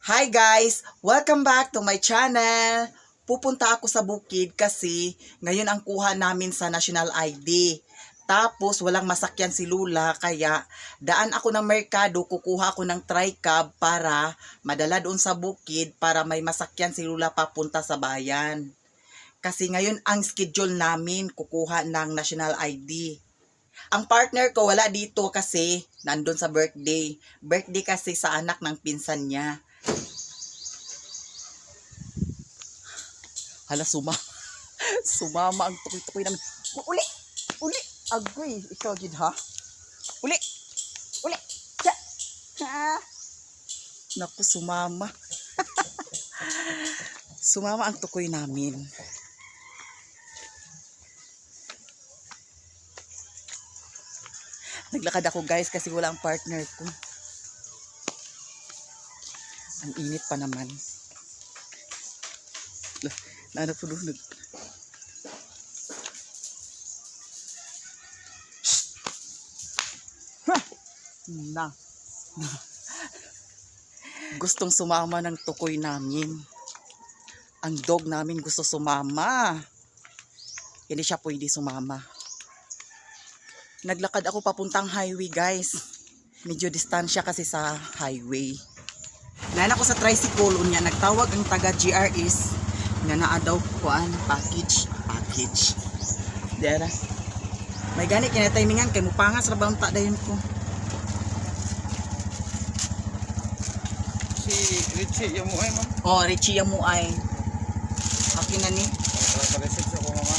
Hi guys! Welcome back to my channel! Pupunta ako sa bukid kasi ngayon ang kuha namin sa National ID. Tapos walang masakyan si Lula, kaya daan ako ng merkado, kukuha ako ng tricab para madala doon sa bukid para may masakyan si Lula papunta sa bayan. Kasi ngayon ang schedule namin, kukuha ng National ID. Ang partner ko wala dito kasi nandun sa birthday. Birthday kasi sa anak ng pinsan niya. Hala, sumama. Sumama ang tukoy-tukoy namin. Uli! Uli! Agoy! Ikaw, gid ha? Uli! Uli! Tsa! Ha? Naku, sumama. Sumama ang tukoy namin. Naglakad ako, guys, kasi wala ang partner ko. Ang init pa naman. Naano po doon? Ha! Na. Na. Gustong sumama ng tukoy namin. Ang dog namin gusto sumama. Hindi siya pwede sumama. Naglakad ako papuntang highway, guys. Medyo distansya kasi sa highway. Naan ako sa tricycle, unya nagtawag ang taga GRS nga naa daw kuan package, package. Dera. May gani kina timingan kay mupangas ra ba ang ta dayon ko. Si Richie, yung mo ay ma'am. Oh, Richie mo ay. Akin na ni. Pa-receive sa ko mama.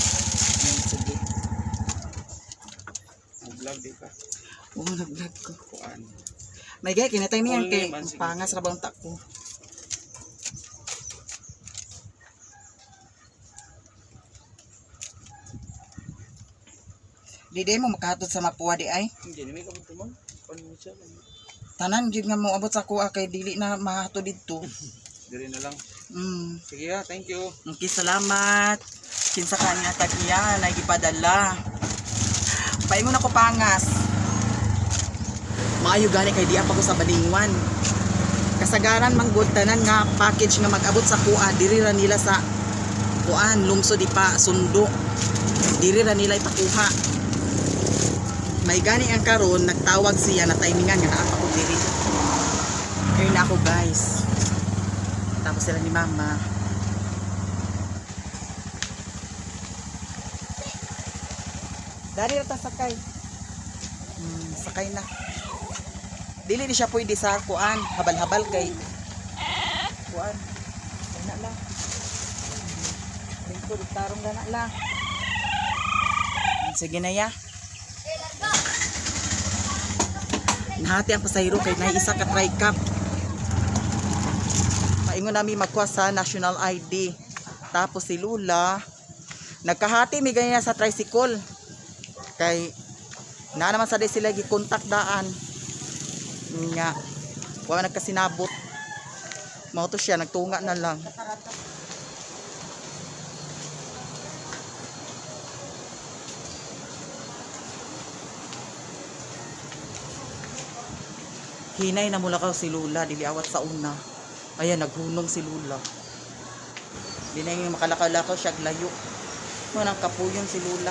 Sige. Vlog di ka. Oh, nag-vlog ko. Kuan. May gani kina timingan Only kay man, sige. mupangas ra ba ang ta ko. Di day mo makahatod sa Mapua di ay. Hindi na may kabot mo. Kuan mo siya. Tanan jud nga moabot sa kuha kay dili na mahatod didto. Diri na lang. Sige ha, thank you. Okay, salamat. Kinsa ka nga tagiya, nagipadala. Paingon ako pangas. Maayo gani kay diya pa ko sa Balingwan. Kasagaran manggod tanan nga package nga mag-abot sa kuha diri ra nila sa kuan lungsod di pa sundo. Diri ra nila ipakuha. May gani ang karon nagtawag siya na timingan nga naa pa ko diri. Ayun na ako, guys. Tapos sila ni mama. Dari ra ta sakay. Sakay na. Dili ni siya pwede sa kuan, habal-habal kay kuan. Ana lang. Dito tarong gana lang. Sige na ya. Nahati ang pasahero kay nay isa ka tricab. Paingon nami magkuha sa national ID. Tapos si Lula nagkahati mi ganyan sa tricycle. Kay na naman sa day sila gikontak daan nga wa nagkasinabot, mao to siya nagtunga na lang. Hinay na mula ka si Lula, dili awat sa una. Ayan, naghunong si Lula. Di na yung makalakaw-lakaw siya layo mo nang kapuyon si Lula.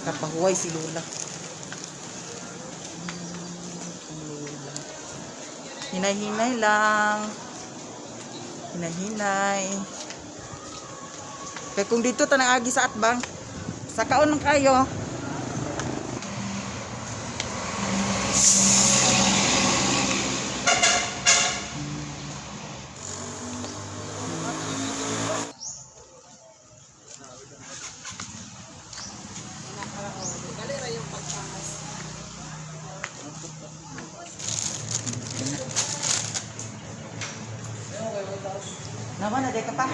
Nakapahuway si Lula. Ang Lula. Hinay-hinay lang. Hinay-hinay. Kaya kung dito tanang agi sa atbang, sa kaon lang kayo. Naman na, ka pa.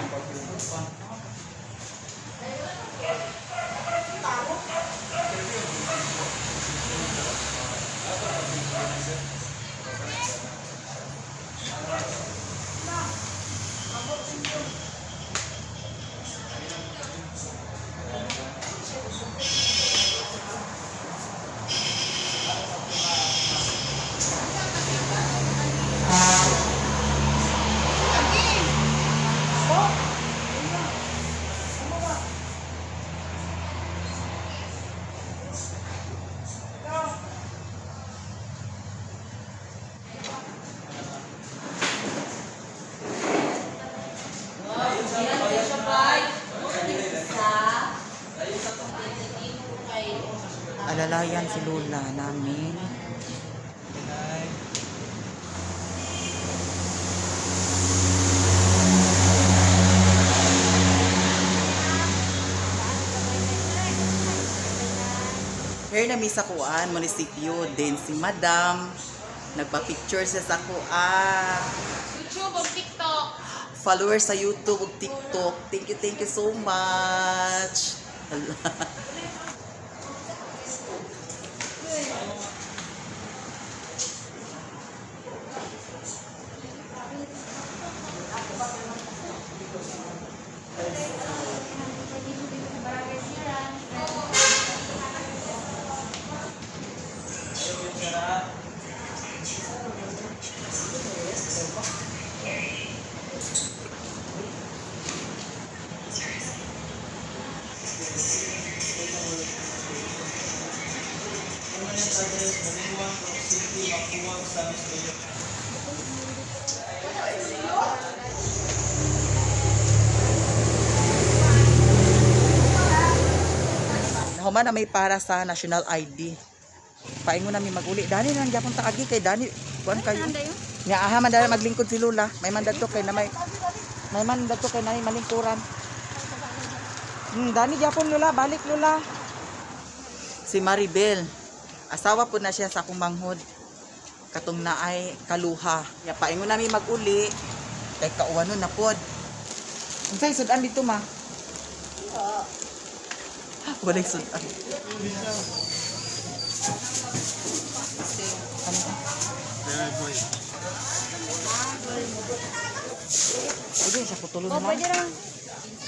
Alalayan si Lola namin. Here na mi sa kuan, munisipyo. Then si Madam, nagpa-picture siya sa kuan. YouTube o TikTok. Followers sa YouTube ug TikTok. Thank you so much. Human na may para sa national ID. Paingon nami maguli. Dani lang gyapon ta agi kay Dani kuan kayo. Nga aha man dali maglingkod si Lula. May man dadto kay na may man dadto kay nay malingkuran. Dani gyapon Lula, balik Lula. Si Maribel. Asawa po na siya sa akong manghod. Katong naay kaluha. Ya paingon nami maguli kay kauwanon na pod. Unsay sudan dito ma? Walay sudan. Ano? Pwede siya putulon na lang. Pwede lang.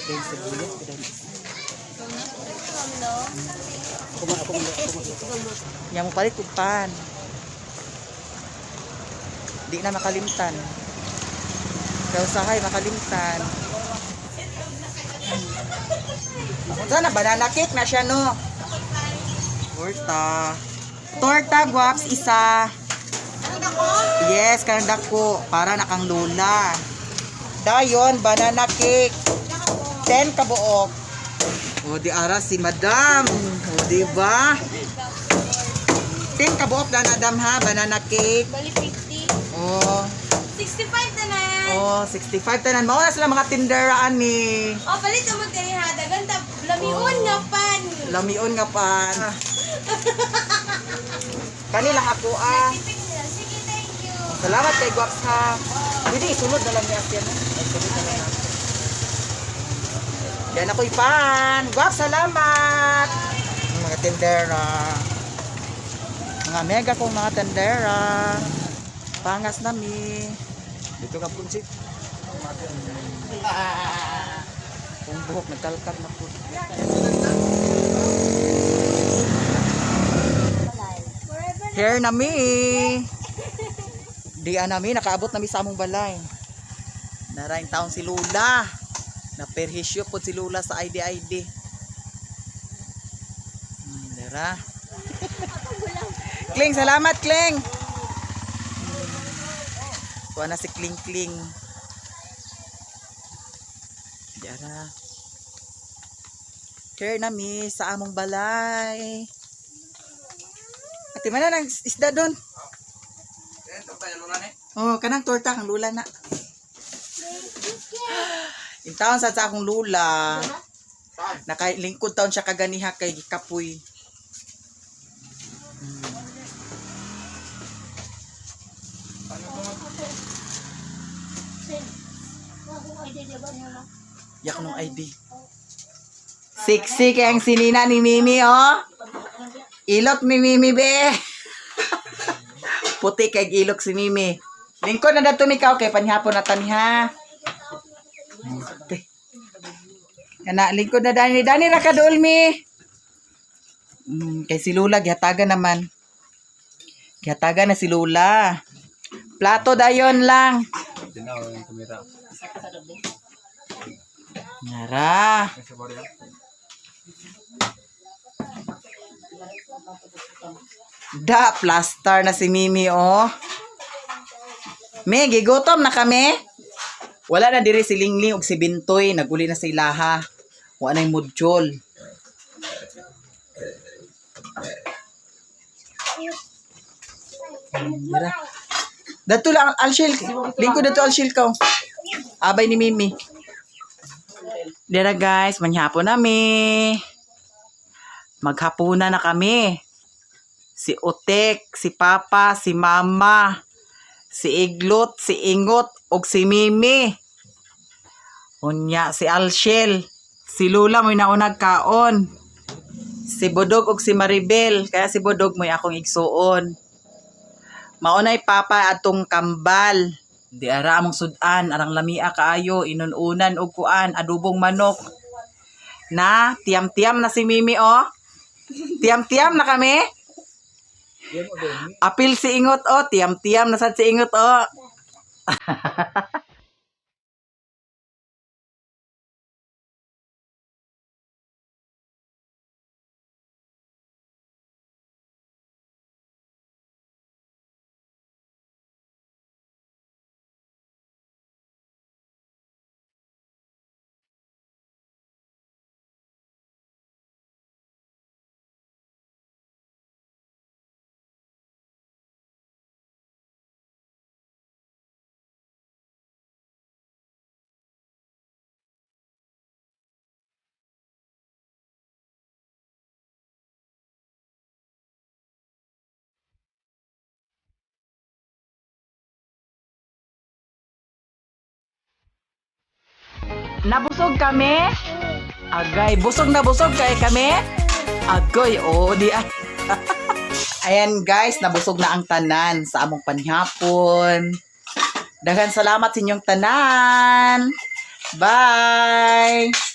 Then sibuyas, then isa. Nya mo palit og pan. Di na makalimtan. Kaya usahay makalimtan. Sana banana cake na siya no. Torta. Torta guaps isa. Yes, kanang dako para na kang lola. Dayon banana cake. 10 kabuok. O di ara si Madam. O di ba? 10 kabuok na Madam ha, banana cake. Bali 50. O, 65 na. o 65 tanan. Mao na sila mga tindera ani. O, palit mo diri ha. Dagan ta lamion nga pan. Lamion nga pan. Kani lang ako ah. Tipik nila. Sige, thank you. Salamat kay Guaps ha. Pwede isulod na lang niya siya. No? Ay, sulod na lang natin. Yan ako ipan. Guaps, salamat. Mga tindera. Mga mega kong mga tindera. Pangas na mi. Dito ka punsit. Kung buhok, nagkalkal na po. Here na mi. Di na mi, nakaabot na mi sa among balay. Naraing taon si Lula. Naperhisyo po si Lula sa ID-ID. Dara. Kling, salamat Kling. Kuha na si Kling Kling. Dara. Here na mi sa among balay. Ate man ang isda doon. Oh, kanang torta kang lula na. Intaon sa akong lula. Nakalingkod taon siya kaganiha kay Kapoy. Yak nung ID. Siksi kay ang sinina ni Mimi, oh. Ilok ni Mimi, be. Puti kay ilok si Mimi. Lingkod na dato ni ka, okay, panihapon na tani, ha. Okay. Kana, lingkod na dani. Dani ra ka dool, mi. Kay si Lula, gihatagan naman. Gihatagan na si Lula. Plato dayon lang. Tinaw yung kamera. Nara. Da, plaster na si Mimi, oh. Me, gigutom na kami. Wala na diri si Lingling ug si Bintoy, naguli na sa ilaha. Wa na yung mudjol. Dira. Dato lang Alshil. Lingkod dato Alshil ko. Abay ni Mimi. Dira guys, manghapon nami. Maghapuna na kami. Si Otek, si Papa, si Mama, si Iglot, si Ingot, ug si Mimi. Unya si Alshel, si Lula mo'y naunag kaon. Si Bodog ug si Maribel, kaya si Bodog mo'y akong igsuon. Maunay papa atong kambal. Di ara among sudan, arang lamia kaayo, inununan og kuan, adobong manok. Na, tiyam-tiyam na si Mimi oh. Tiyam-tiyam na kami. Apil si Ingot oh, tiyam-tiyam na sad si Ingot oh. Nabusog kami? Agay, busog na busog kay kami? Agoy, oo, di ay. Ayan guys, nabusog na ang tanan sa among panihapon. Daghan salamat sa inyong tanan. Bye!